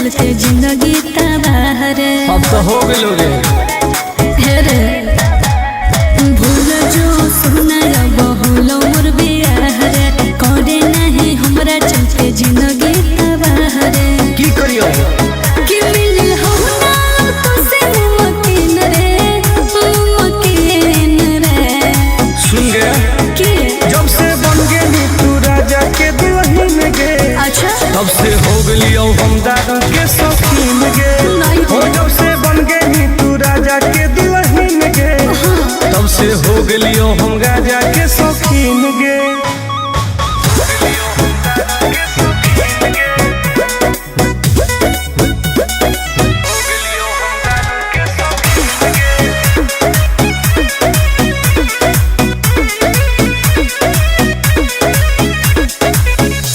चलते जिंदगी तबाह रे। अब तो हो गेलो रे। हे रे भूल जो सुना बहुलो मोर बियाह रे, करे नहीं हमरा चलते जिंदगी तबाह रे। की करियो कि मिलल हो ना तुसे मुमकिन रे, मुमकिन रे। सुन गे की जब से बन गेली तू राजा के दुल्हन गे, अच्छा तब से हो गेलियो हम दारू के शौकीन गे। नहीं। हो जब से बन गेली तू राजा के दुल्हन गे, तब से हो गेलियो हम राजा के शौकीन गे।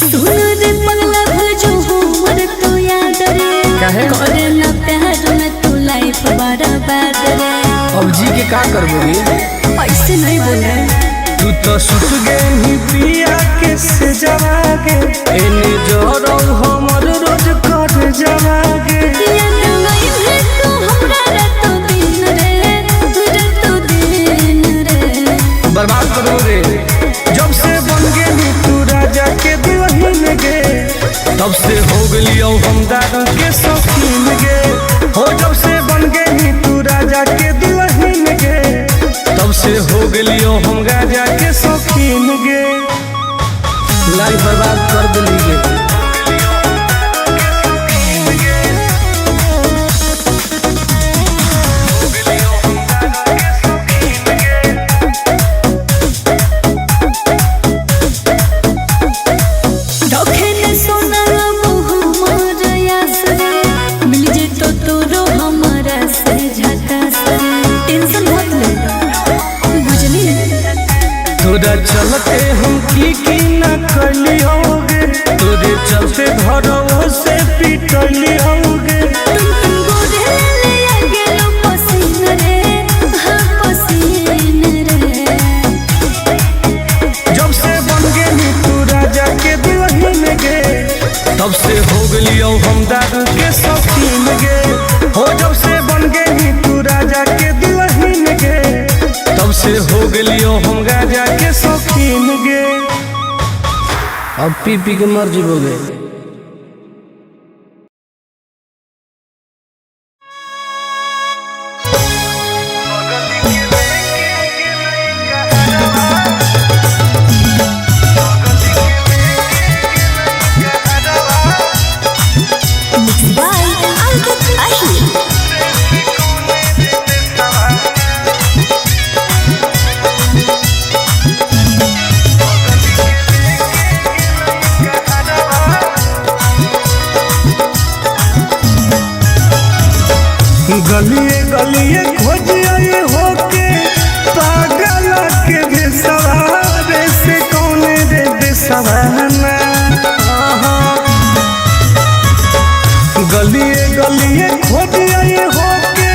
सुन रे पगला भजो हमर तो याद रे, काहे? करे ना प्यार में तू लाइफ बर्बाद रे। अब जी के का करबोगे? ऐसे नहीं बोले। तू तो सुत गेली पिया के से जवागे, एने जरौ हमर रोज कर जवागे। याद नहीं है तू हमरा रातो दिन रे, रातो दिन रे। बर्बाद करो रे। जब से बन गेली तू राजा के दुल्हन गे, तब से हो गेलियो हम दारू के शौकीन गे। हो जब से बन गेली तू राजा के दुल्हन गे, तब से हो गेलियो हम राजा के शौकीन गे। लाइफ बर्बाद कर दिली गे। रखे ने सोना हमर यास रे, मिल जेतो तोरो हमरा से झकास रे। टेंशन मत ले बुझली। तोरा चलते हम की ना कलियोगे, तोरे चलते घरों से पिटलियोगे। तुम तुम गोरे ले आ गेलो पसीन रे, हाँ पसीन रे। जब से बन गेली तू राजा के दुल्हन गे, तब से हो गेलियो हम दारू के शौकीन गे। हो जब से बन गेली तू राजा के दुल्हन गे, तब से हो गेलियो हम राजा के शौकीन गे। अब पी पी के मर जीवोगे। बाय अंकित अहिर। गलिए गलिए खोजिए होके पागल के भेसवारे से कौन रे देसवाना। गलिए गलिए खोजिए होके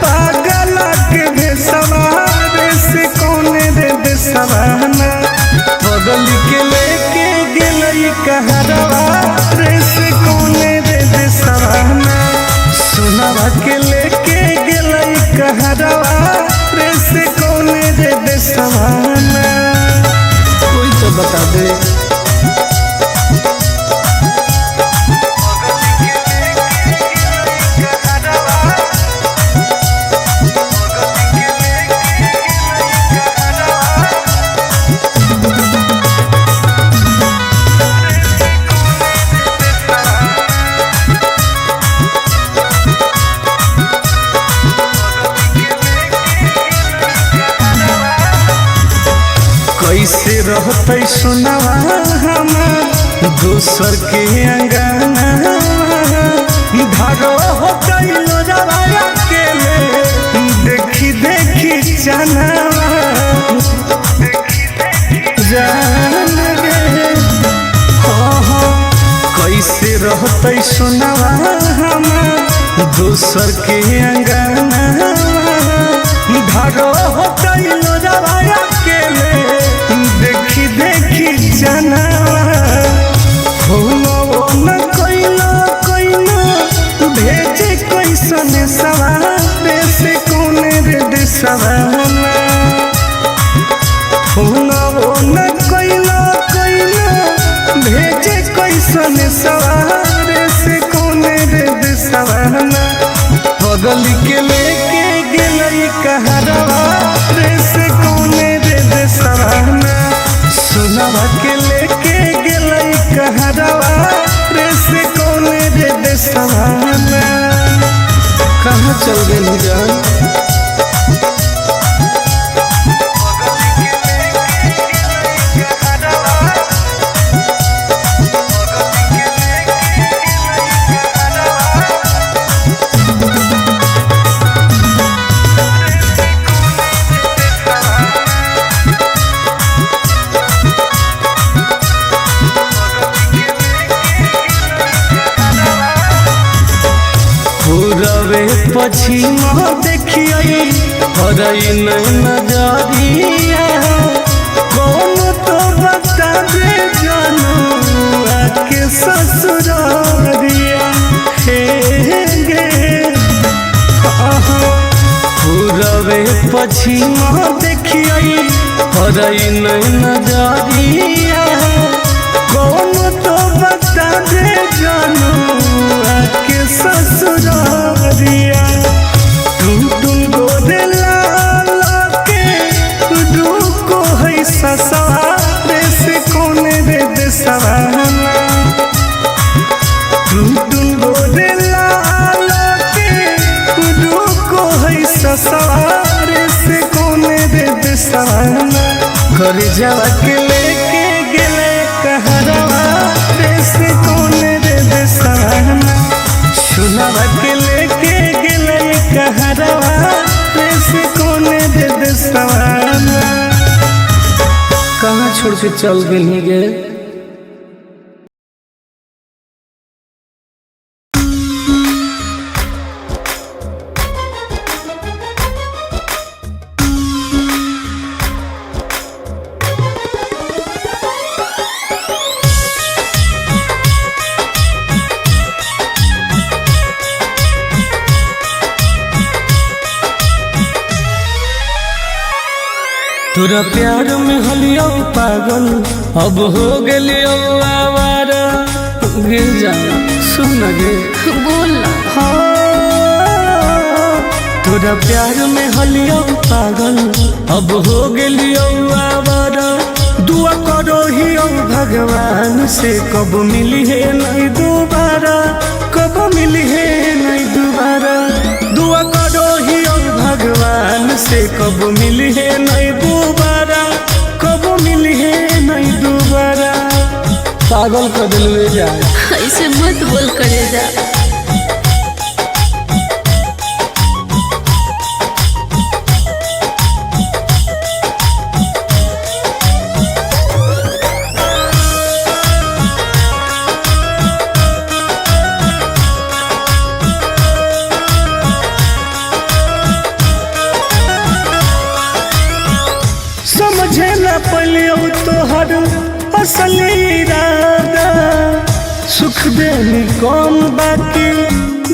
पागल के भेसवारे से कौन रे देसवाना। बगल के लेके गेलई कहरवा रे से कौन रे देसवाना। सोनावा के लेके गेलई कहरवा रे से कौन रे देसवाना। कोई तो बता दे। कैसे रहते सोनावा हमार दोसर के अंगना, धारो होते लोजावा के ले देखी देखी चनावा जान गे। हाँ हाँ कैसे रहते सोनावा हमार दोसर के अंगना, धारो होते लोजावा के ले देखी देखी चनावा। फोनो न कइलो कइलो देशवाना। फोनवो न कैला कैला भेजे कैसन सवारे से कौन रे देशवाना। बगल के लेके गेलई कहरवा रे से कौन रे देशवाना। सोनवा के लेके गेलई कहरवा रे से कौन रे देशवाना। कहाँ चल गेली जान? पूरबे पछिमा देखियै हरई नजरिया। कौन तो बता दे जानू आके ससुरारिया। हे गे पूरबे पछिमा देखियै हरई नजरिया। कौन तो बता दे जानू आके ससुरारिया। टुन टुन गोरे लाल के रुको है ससुरारे से कौन रे देशवाना। टुन टुन गोरे लाल के रुको है ससुरारे से कौन रे देशवाना। घर जावा के लेके गेले कहरवा रे से कौन रे देशवाना। सुनवा के लेके गेले कहरवा रे से कौन रे देशवाना। कहाँ छोड़ के चल गेली गे? तोरा प्यार में हलियो पागल अब हो गेलियो आवारा। गे जा सुन गे बोल ना। हाँ, तोरा प्यार में हलियो पागल अब हो गेलियो आवारा। दुआ करो ही भगवान से कब मिली है नहीं दोबारा, कब मिली है नहीं दोबारा। दुआ करो ही भगवान से कब मिली है नहीं दोबारा, कब मिली है नहीं दोबारा। पागल कर दिलवे जाए। ऐसे मत बोल करे जा। समझे न पलियो तोहर असली इरादा। सुख देनी कम बाकी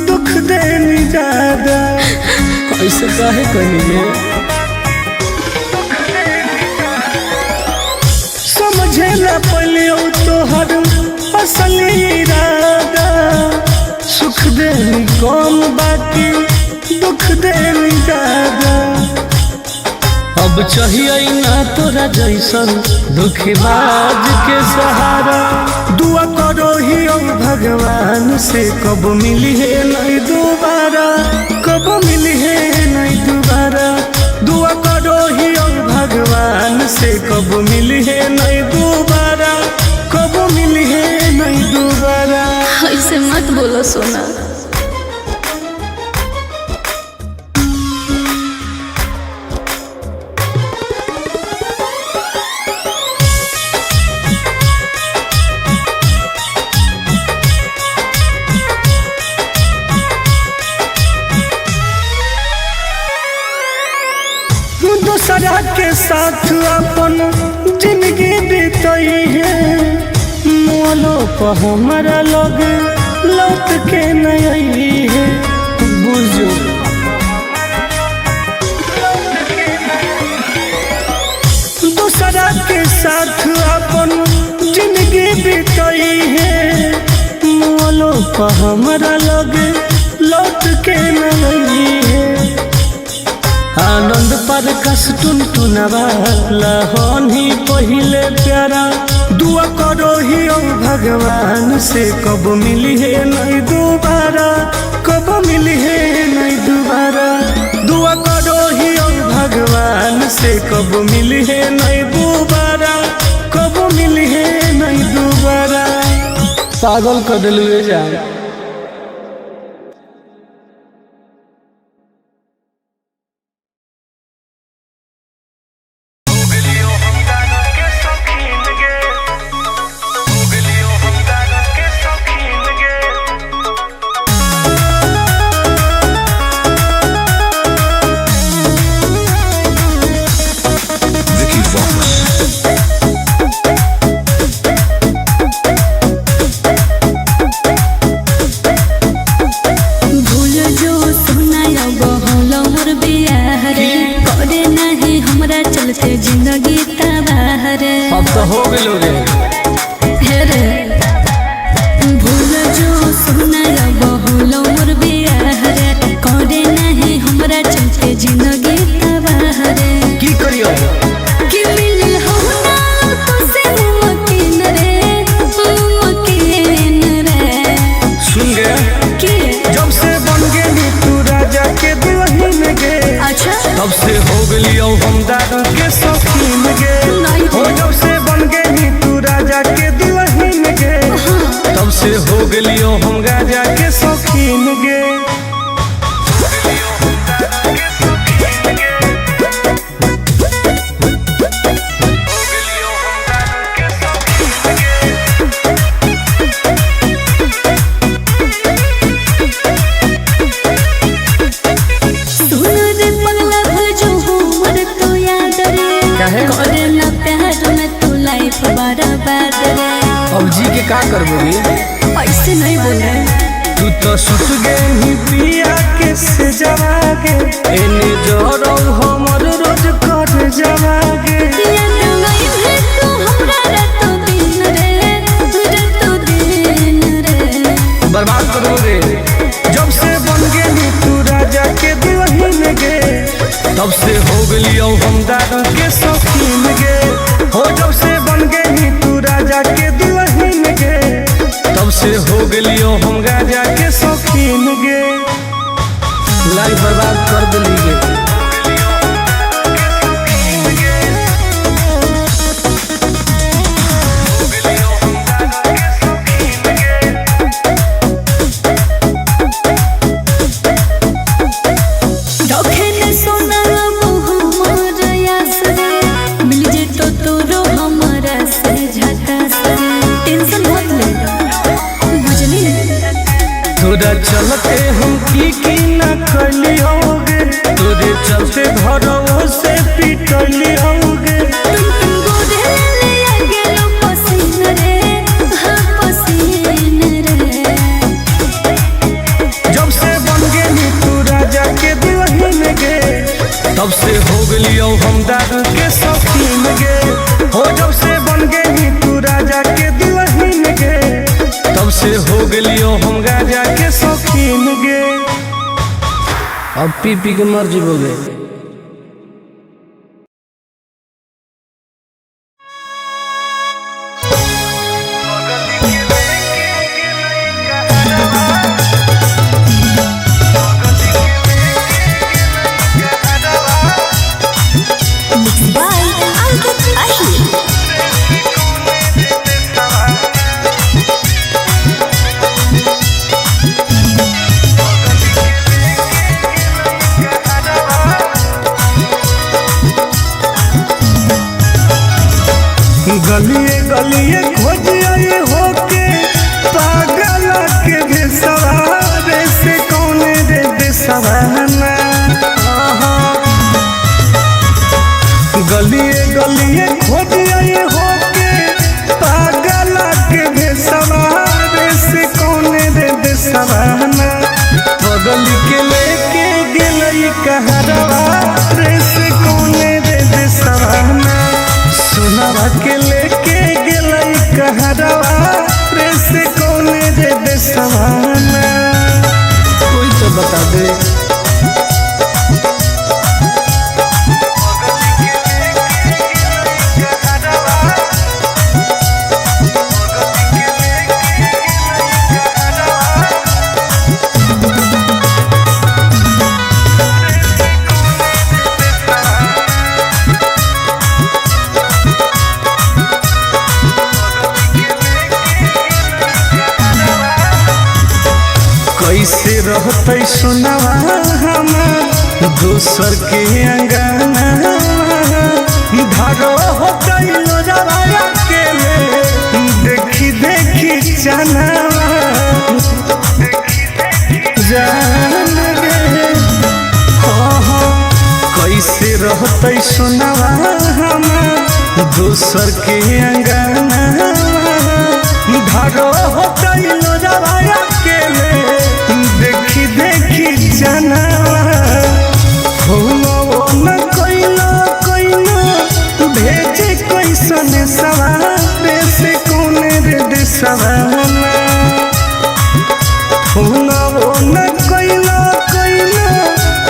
दुख देनी ज्यादा। ऐसे काहे कहिए? समझे न पलियो तोहर असली इरादा। सुख देनी कम बाकी दुख देनी ज्यादा। अब चाहिए ना तोरा जैसन दुखबाज के सहारा। दुआ करो ही भगवान से कब मिली है नहीं दोबारा, कब मिली है नहीं दोबारा। दुआ करो ही भगवान से कब मिली है नहीं दोबारा, कब मिली है नहीं दोबारा। ऐसे मत बोलो सोना। दूसरा के साथ अपन जिंदगी बीतई है। मोलो पर हमारा लोग लौट के नहीं आई है। बुझो पापा हमारा लगे लौट के न है। आनंद पर कस टुन टुनवा लहनी पहिले प्यारा। दुआ करो ही ओ भगवान से कब मिली है नहीं दोबारा, कब मिली है नहीं दोबारा। दुआ करो ही ओ भगवान से कब मिली है नहीं दोबारा, कब मिली है नहीं दोबारा। पागल कर दिलुए जाए। Vicky Vox. भूल जो सोना अब होलो मोर बियाह रे, करे नहीं हमरा चलते जिंदगी तबाह रे। अब तो हो गेलो रे। हे रे भूल जो सोना अब होलो मोर बियाह रे, करे नहीं हमरा चलते जिंदगी तबाह रे। की करियो कि मिलल हो ना तो से मुमकिन रे, मुमकिन रे। सुन गया कि जब से बन गेली तू राजा के दुल्हन गे, अच्छा तब से हो गेलियो हम दारू के शौकीन गे। नहीं। हो जब से बन गेली तू राजा के दुल्हन गे, तब से हो गेलियो हम राजा के शौकीन गे। सुन रे पगला भूल जो हमर तो याद रे, काहे? करे ना प्यार में तू लाइफ बर्बाद रे। अब जी के का करबोगे? ऐसे नहीं बोले। तू तो सुत गेली पिया के से जवागे, एने जरौ हमर रोज कर जवागे। याद आई है तू हमरा रातो दिन रे, रातो दिन रे। बर्बाद करोगे। जब से बन गेली तू राजा के दुल्हन गे, तब से हो गेलियो हम दारू के शौकीन गे। हो जब से बन गेली तू राजा के दुल्हन गे, तब से हो गेलियो हम राजा के शौकीन गे। लाइफ बर्बाद कर दिली गे। रखे न सोना अब हमर आस रे, मिल जेतो तोरो हमरा से झकास रे। टेंशन मत ले बुझली। तोरा चलते हम की की ना कलियोगे, तोरे चलते घरों से पिटलियोगे। तुम तुम गोरे ले आ गेलो पसीन रे, हाँ पसीन रे। जब से बन गेली तू राजा के दुल्हन गे, तब से हो गेलियो हम दारू के शौकीन गे। हो जब से बन गेली तू राजा के दुल्हन गे, तब से हो गेलियो हम राजा के शौकीन गे। अब पी पी के मर जीवोगे। बाय अंकित अहिर। गलिए गलिए खोजिए होके पागल के भेसवारे से कौन रे देसवाना। गलिए गलिए खोजिए होके पागल के भेसवारे से कौन रे देसवाना। बगल के लेके गेलई कहरवा रे से कौन रे देसवाना। सोनावा के लेके गेलई देशवाना, कोई तो बता दे। कैसे रहते सोनावा हमार दोसर के अंगना, धारो होते लोजवा अकेले देखी देखी चनावा जान रे। हाँ हाँ, कैसे रहते सोनावा हमार दोसर के अंगना, धारो होते लोजवा अकेले देखी देखी चनावा। फोनो न कइलो कइलो भेजे कैसन सवार से कौन रे देशवाना, फोनो न कइलो कइलो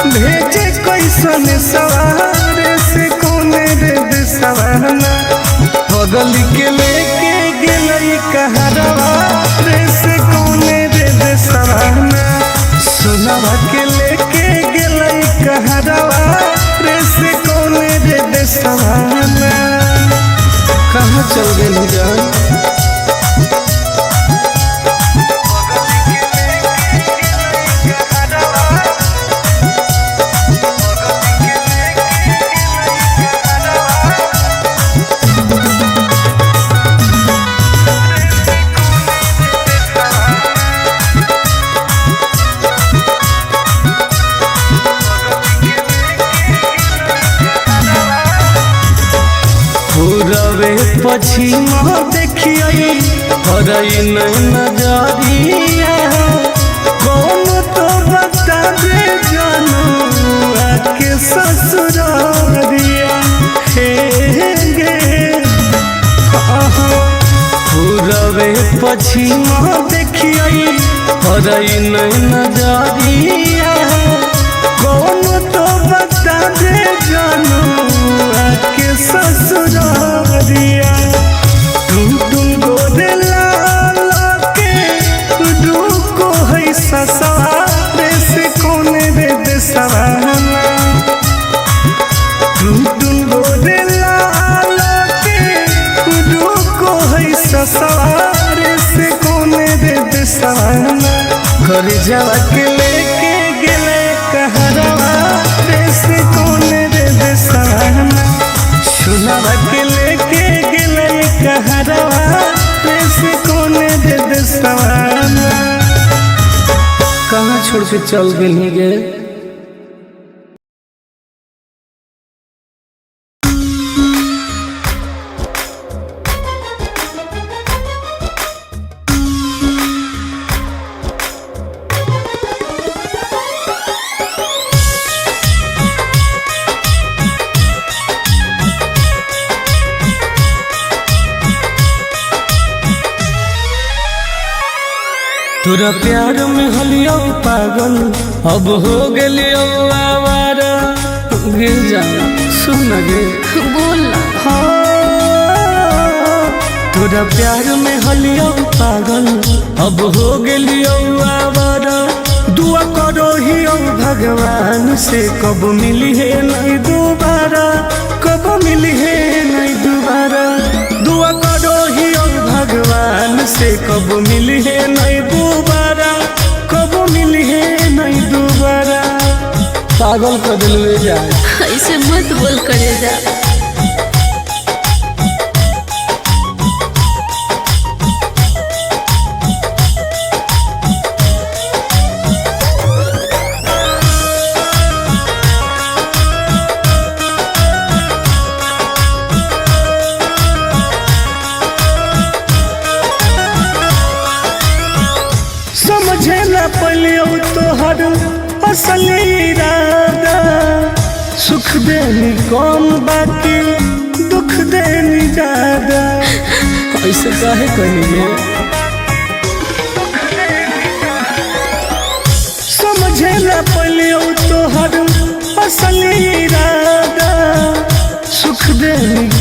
भेजे कैसन सवार से कौन रे देशवाना। बगल के लेके गेलई कहरवा रे से कौन रे देशवाना, सोनावा के लेके गेलई कहरवा रे से कौन रे देशवाना। कहाँ चल गेली जान? पूरबे पश्चिम देखिए हरई नजरिया, कौन तो बता दे जनुआ के ससुरारिया। हे गे पूरबे पश्चिम देखिए हरई नजरिया, कौन तो बता दे जनुआ के ससुरारिया। टुन टुन गोरे लाल के रुको है ससुरारे से कौन रे देशवाना, टुन टुन गोरे लाल के रुको है ससुरारे से कौन रे देशवाना। घर जावा के लेके गेले कहरवा रे से कौन रे देशवाना, सुनावा के लेके गेले कहरवा रे से कौन रे देशवाना। कहाँ छोड़ के चल गेली गे? तोरा प्यार में हलियो पागल अब हो गेलियो आवारा। गिर जा सुन गे बोल ना। हाँ, तोरा प्यार में हलियो पागल अब हो गेलियो आवारा। दुआ करो ही भगवान से कब मिली है नहीं दोबारा, कब मिली है नहीं दोबारा। दुआ करो ही भगवान से कब मिली है नहीं दोबारा, कब मिली है नहीं दोबारा। पागल कर दिलवे जाए। ऐसे मत बोल करे जा। समझे न पलियो तोहर असली इरादा, सुख देनी कम बाकी दुख देनी ज्यादा। ऐसे काहे कहिए?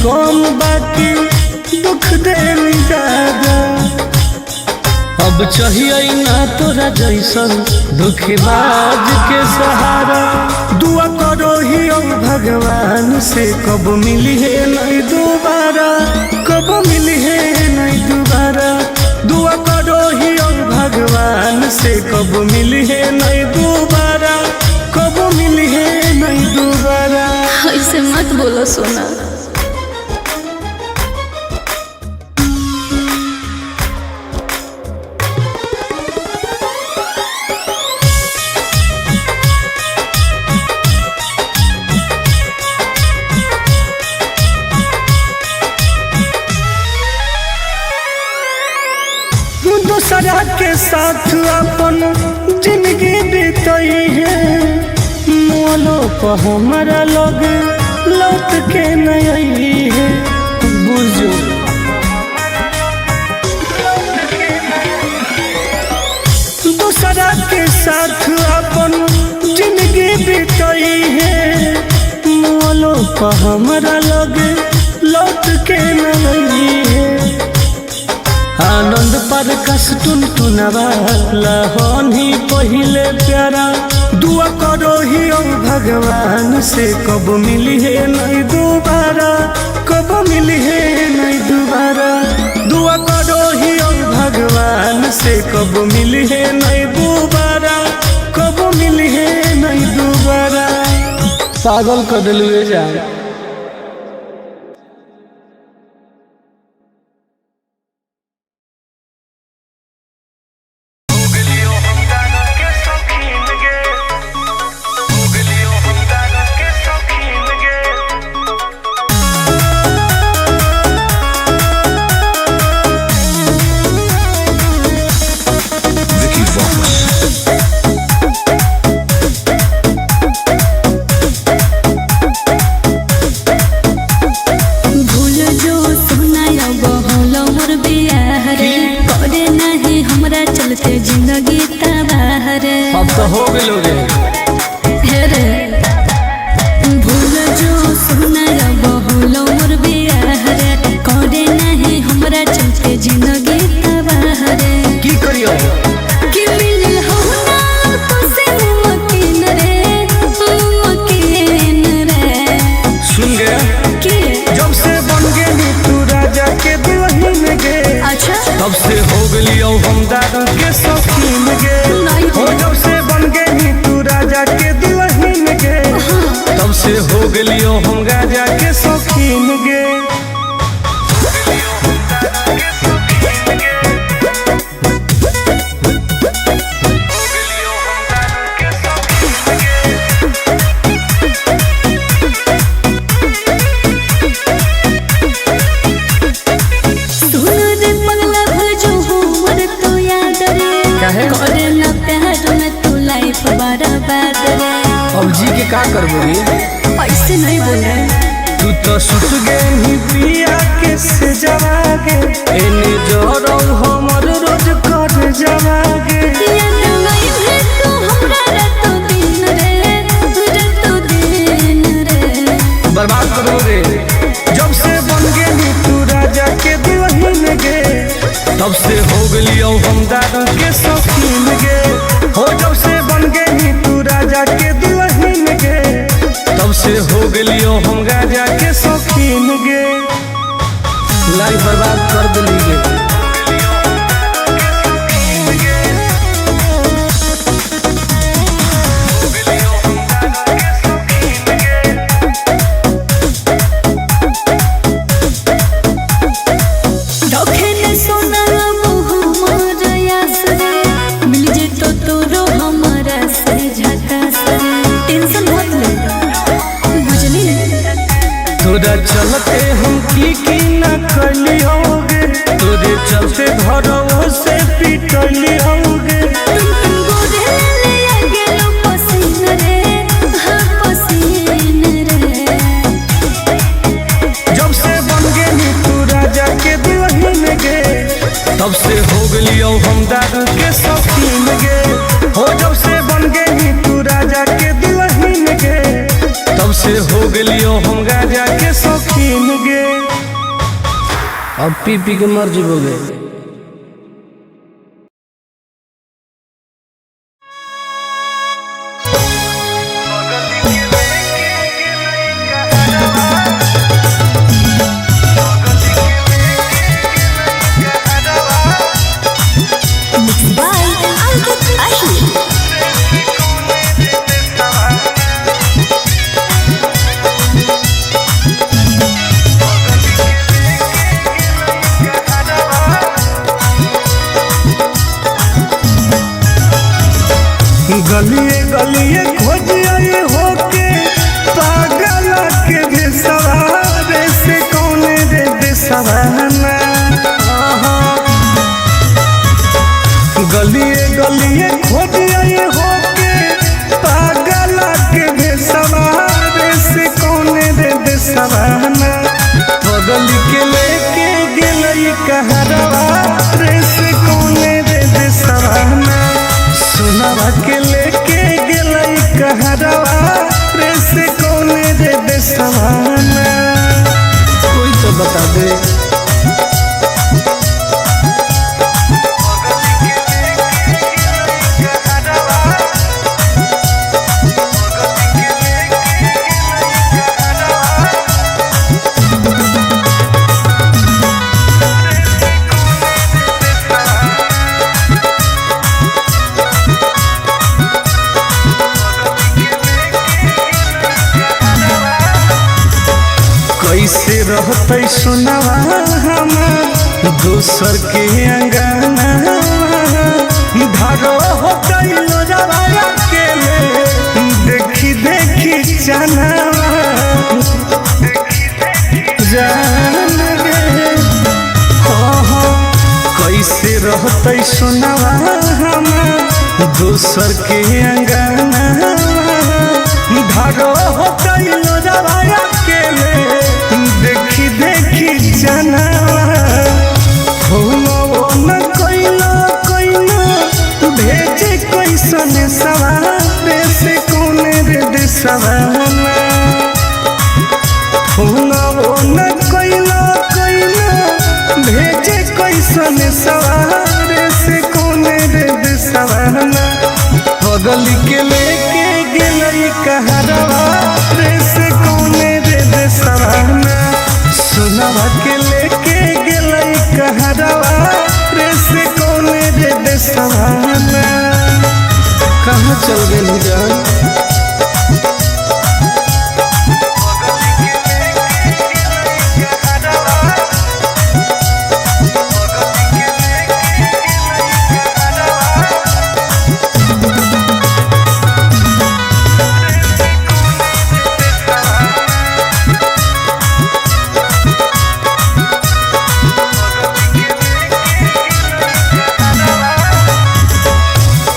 कम बाकी दुख देनी ज्यादा। अब चाहिए ना तोरा जैसन दुखबाज के सहारा। दुआ करो ही ओ भगवान से कब मिली है नहीं दोबारा, कब मिली है नहीं दोबारा। दुआ करो ही ओ भगवान से कब मिली है नहीं दोबारा, कब मिली है नहीं दोबारा। ऐसे मत बोलो सोना। दूसरा के साथ अपन जिंदगी बीतई है, मोलो पर हमारा लोग लौट के नहीं है। बुझो दूसरा के साथ अपन जिंदगी बीतई है, मोलो पर हमारा लोग लौट के नहीं है। आनंद पर कस टुन टुनवा लहनी पहिले प्यारा। दुआ करो ही ओ भगवान से कब मिली है नहीं दोबारा, कब मिली है नहीं दोबारा। दुआ करो ही ओ भगवान से कब मिली है नहीं दोबारा, कब मिली है नहीं दोबारा। पागल कर दिलुए जाए। Vicky Vox. भूल जो सोना अब होलो मोर बियाह रे, करे नहीं हमरा चलते जिंदगी तबाह रे। अब तो हो गेलो रे। हे रे भूल जो सोना अब होलो मोर बियाह रे, करे नहीं हमरा चलते जिंदगी तबाह रे। की करियो कि मिलल हो ना तो से मुमकिन रे, मुमकिन रे। सुन गे कि जब से बन गेली तू राजा के दुल्हन गे, अच्छा तब से हो गेलियो हम दारू के शौकीन गे। नहीं। हो जब से बन गेली तू राजा के दुल्हन गे, तब से हो गेलियो हम राजा के शौकीन गे। सुन रे पगला भजो हमर तो याद रे, काहे? करे ना प्यार में तू लाइफ बर्बाद रे। अब जी के का करबो रे? ऐसे नहीं बोले। तू तो सुत गेनी पिया के से जवागे, एने जोरो हमर रोज कर जवागे। याद नहीं है तू हमरा रातो दिन रे, रातो दिन रे। बर्बाद करो रे। जब से बन गेली तू राजा के दुल्हन गे, तब से हो गेलियो हम दारू के शौकीन गे। हो जब से बन गेली तू राजा के दुल्हन गे, तब से हो गेलियो हम राजा के शौकीन गे। लाइफ बर्बाद कर दिली गे। रखे ने सोना अब हमर आस रे, मिल जेतो तोरो हम अब पी पी के मर जीवोगे। बाय अंकित अहिर। गलिए गलिए खोजिए होके पागल के भेसवारे से कौन रे देसवाना। गलिए गलिए खोजिए होके पागल के भेसवारे से कौन रे देसवाना। बगल के लेके गेलई कहरवा रे से कौन रे देसवाना। सुनवा के लेके गेलई कहरवा रे से कौन रे देसवाना। कोई तो बता दे। कैसे रहते सुनवा हम दोसर के अंगना, धारो होते लोजवा अकेले देखी देखी चनावा जान रे। हो हो कैसे रहते सुनवा हम दोसर के अंगना, धारो होते लोजवा अकेले देखी देखी चनावा। फूलो न कोइलो कोइलो भेजे कैसन सवारे से कौन रे देसवाना। फूलो न कोइलो कोइलो भेजे कैसन सवारे से कौन रे देसवाना। बगल के लेके गेलई कहरवा रे से कौन रे देसवाना। सुनवा के लेके गेलई कहरवा रे से कौन रे देसवाना। कहाँ चल गेली जान।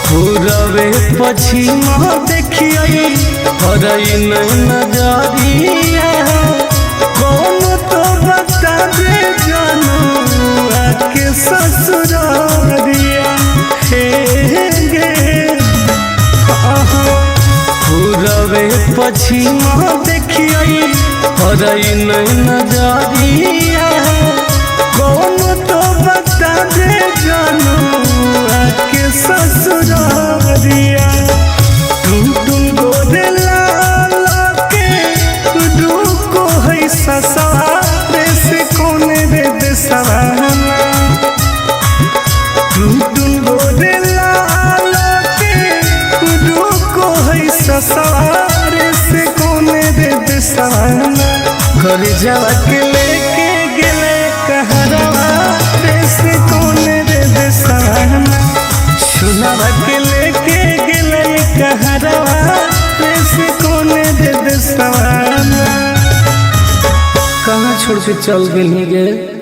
पूरबे पछिम देखिए हरई नजरिया, कौन तो बता दे जानू आके ससुरारिया। हे गे पूरबे पछिम देखिए हरई नजरिया, कौन तो बता दे जानू आके ससुरारिया। तुम तुम गोरे लाल के रुको है ससुरारे से कौन रे देसवाना। तुम तुम गोरे लाल के रुको है ससुरारे से कौन रे देसवाना। घर जावा के लेके गेले कहरवा रे से कौन रे देसवाना। सुनवा के लेके गेले कहरवा रे से कौन रे देसवाना। कहाँ छोड़ के चल गेली गे।